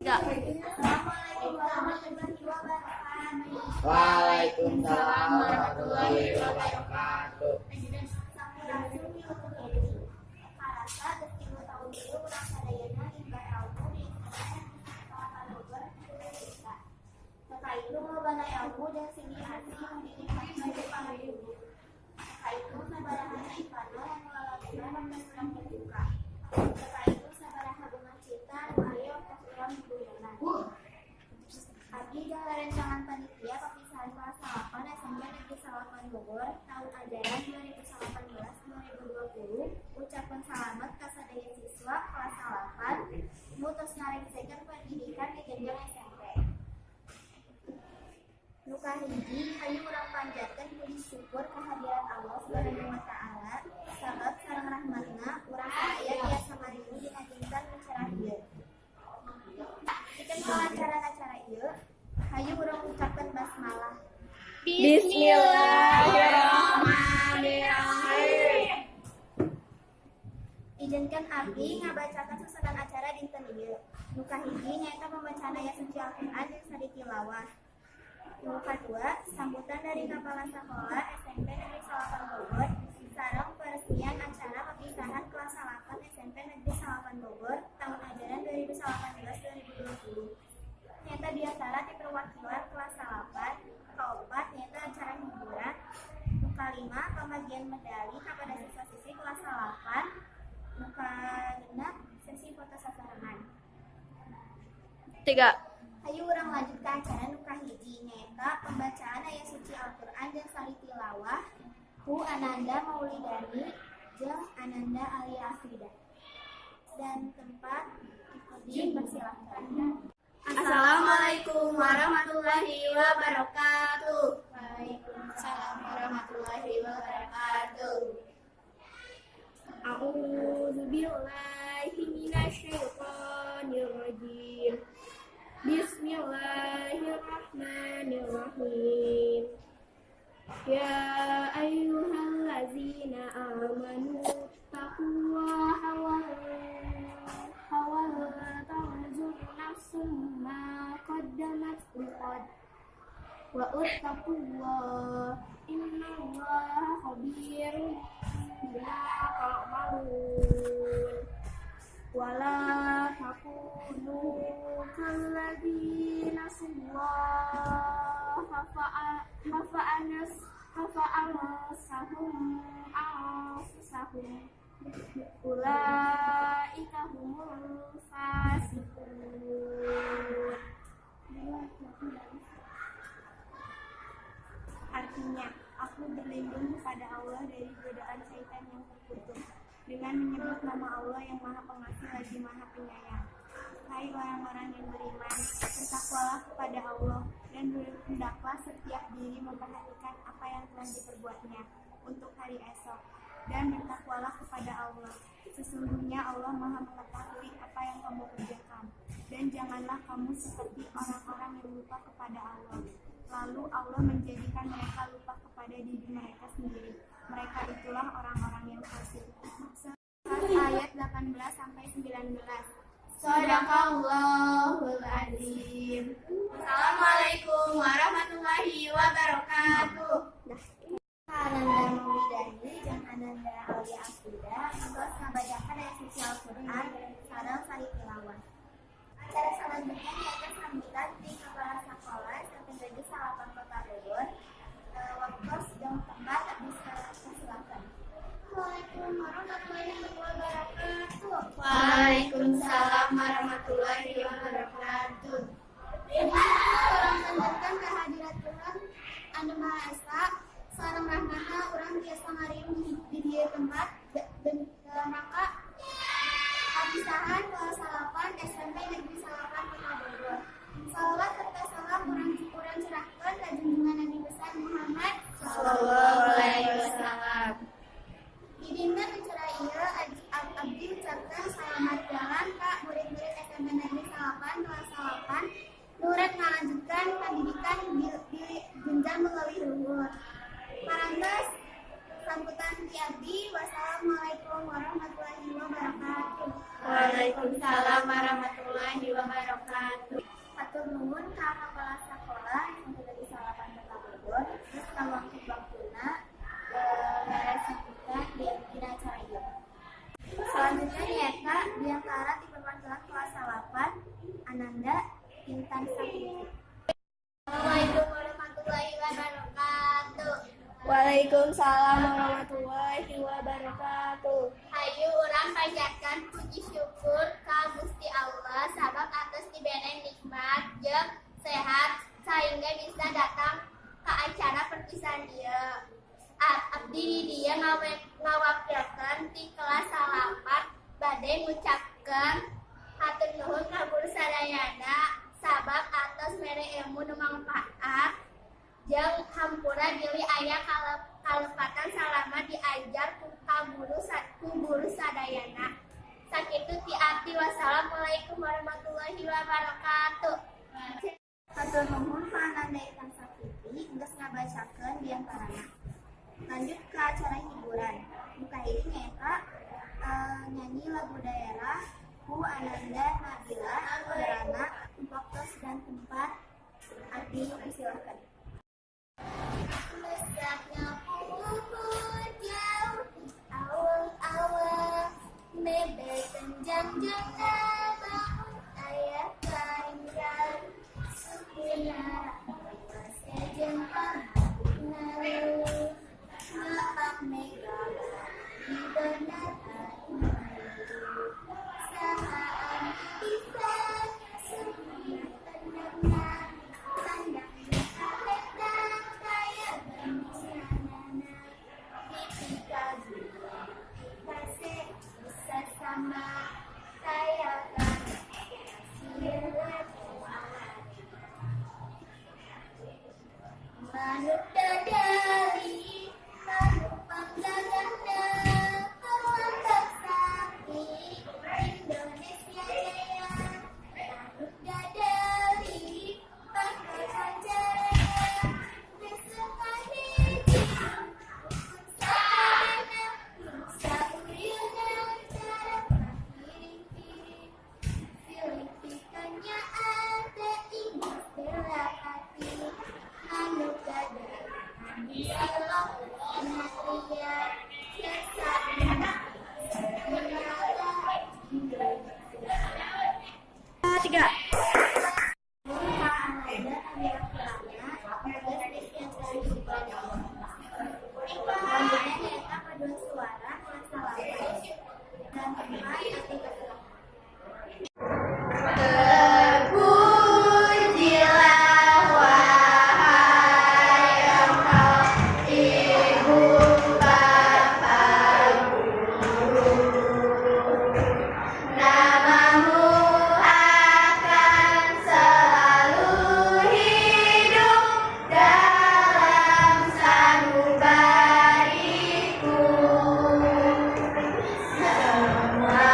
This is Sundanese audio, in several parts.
Tiga. Assalamualaikum warahmatullahi wabarakatuh. Waalaikumsalam warahmatullahi wabarakatuh. Sampurasun, wilujeng. Karasa geus 3 taun ieu urang sadayana ngibar ilmu di SMP Negeri 8 Bogor Indonesia. Teu kahitung lobana ilmu dan silih asih nu diningkatkeun ku para guru. Teu kahitung sabaraha cai pano nu lalagunan waktos urang berduka. Teu kahitung sabaraha bungah cita nu aya waktos urang guguyonan. Abdi jeung rerencangan panitia papisahan kelas 8 SMP Negeri 8 Bogor tahun ajaran 2018-2020 ucapkeun salamet ka sadaya siswa kelas 8 nu tos ngalengsekeun pendidikan di jenjang SMP. Nu kahiji, hayu urang panjatkeun puji syukur kehadirat Allah Subhanahu wa Taala, sabab sareng rahmatna urang sadaya tiasa ngariung dina dinten nu cerah ieu. Pikeun kalancaran acara ieu, hayu urang ucapkeun basmalah. Bismillahirrahmanirrahim. Izinkan abdi ngabacakan susunan acara dinten ieu. Nu kahiji nyaeta pembacaan ayat suci Al-Qur'an jeung sari tilawah. Nu kadua, sambutan dari Kepala Sekolah SMP Negeri 8 Bogor sareng peresmian acara perpisahan kelas 8 SMP Negeri 8 Bogor tahun ajaran 2018-2020. Nyaeta biantara ti perwakilan kelas 8. Kaopat nyaeta acara hiburan. Nu kalima, pembagian medali kepada siswa-siswi kelas 8. Nu kagenep, sesi foto sasarengan. Tiga. Hayu urang lanjut ke acara nu kahiji, nyaeta pembacaan ayat suci Al-Qur'an dan sari tilawah ku Ananda Maulidani jeung Ananda Alia Afrida. Dan tempat dipersilahkan. Assalamualaikum warahmatullahi wabarakatuh. Waalaikumsalam warahmatullahi wabarakatuh. أعوذ بالله من الشيطان الرجيم. بسم الله الرحمن الرحيم. يا أيها الذين آمنوا اتقوا الله ولتنظر نفس ما قدمت لغد واتقوا الله إن الله خبير بما تعملون. ولا تكونوا كالذين نسوا الله فأنساهم أنفسهم أولئك هم الفاسقون. Artinya, aku berlindung kepada Allah dari godaan syaitan yang terkutuk. Dengan menyebut nama Allah yang Maha Pengasih lagi Maha Penyayang. Hai orang-orang yang beriman, bertakwalah kepada Allah dan hendaklah setiap diri memperhatikan apa yang telah diperbuatnya untuk hari esok. Dan bertakwalah kepada Allah. Sesungguhnya Allah Maha mengetahui apa yang kamu kerjakan. Dan janganlah kamu seperti orang-orang yang lupa kepada Allah. Lalu Allah menjadikan mereka lupa kepada diri mereka sendiri. Mereka itulah orang-orang yang fasik. Ayat 18 sampai 19. Sadaqallahul azim. Assalamualaikum warahmatullahi wabarakatuh. Ananda Maulidani jeung Ananda Alia Afrida tos ngabacakan ayat suci Al-Qur'an sareng sari tilawah. Acara selanjutnya nyaeta sambutan ti Kepala Sekolah SMP Negeri 8 Kota Bogor. Waktos jeung tempat abdi persilakan. Assalamualaikum warahmatullahi wabarakatuh. Waalaikumsalam warahmatullahi wabarakatuh. Urang panjatkeun kehadirat Tuhan Anu Maha Esa, sareng rahmatna urang tiasa ngariung di dieu tempat dalam rangka papisahan kelas 8 SMP Negeri 8 Kota Bogor. Salawat serta salam urang urang curahkeun ka junjungan Nabi besar Muhammad Sallallahu alaihi wasallam. Di dinten cerah ieu abdi ucapkeun selamat jalan ka murid-murid SMP Negeri 8 kelas 8 nu rek ngalanjutkeun pendidikan di jenjang nu leuwih luhur. Parantos sambutan ti abdi. Wassalamualaikum warahmatullahi wabarakatuh. Waalaikumsalam warahmatullahi wabarakatuh. Waalaikumsalam warahmatullahi wabarakatuh. Hayu urang panjatkan puji syukur ka Gusti Allah sabab atos dibere nikmat jeung sehat sehingga bisa datang ke acara perpisahan ieu. Abdi di dieu ngawakilkeun ti kelas 9 bade ngucapkeun hatur nuhun ka guru sadayana sabab atos mere ilmu nu mangpaat jeung hampura bilih aya kalepatan salama diajar ku guru sadayana. Sakitu ti abdi, wassalamualaikum warahmatullahi wabarakatuh. Hatur nuhun ka Ananda Intan Saputri geus ngabacakeun biantarana. Lanjut ke acara hiburan. Nu kahiji nyaeta nyanyi lagu daerah ku Ananda Nabila Kirana. Waktu dan tempat abdi persilahkan. Mesaknya luhur jauh di awang-awang, mebel tenjang bangun ayah panjang sukuna sejeng pamabukna ngapak mega di benar sahaan bisa sukuna tenangna pandang kaletang kaya benisnana ketika kase bisa sama kaya kan manut dadali manut panggagahna terlambat sakti Indonesia Jaya manut dadali pangkalan jaya besok hiji rukun sakabehna sauyuna cara piring-piring Filipinanya ada Inggris bela hati manut dadali silok Natria jasa Tiga. Ka Ananda Nabila Kirana geus ngisi acara hiburan. Selanjutnya nyaeta paduan suara kelas 8 dan tempat abdi persilahkan. Terpujilah wahai engkau ibu bapa guru, namamu akan selalu hidup dalam sanubariku. Semua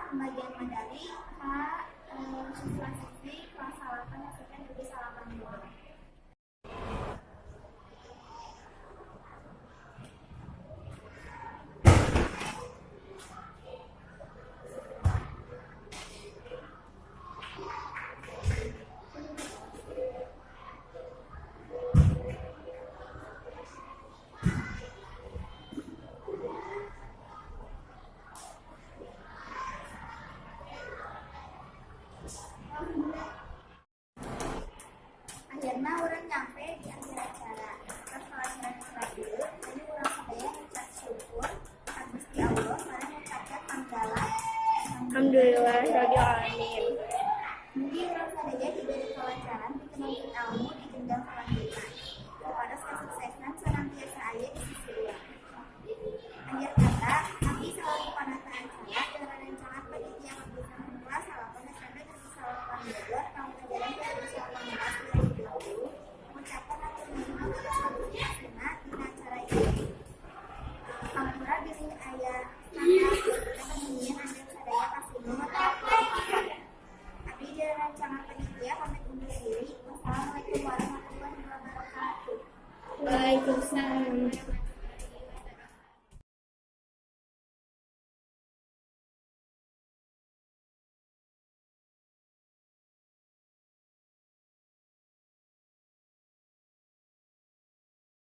Pembagian medali ka siswa-siswi kelas 8 SMP Negeri Salaman 2. Akhirnya urang nyampe di akhir acara. Terus acara acara ieu, jadi urang sadaya ngucap syukur ka Gusti Allah sareng ngucapkeun hamdalah. Alhamdulillah rabbil alamin.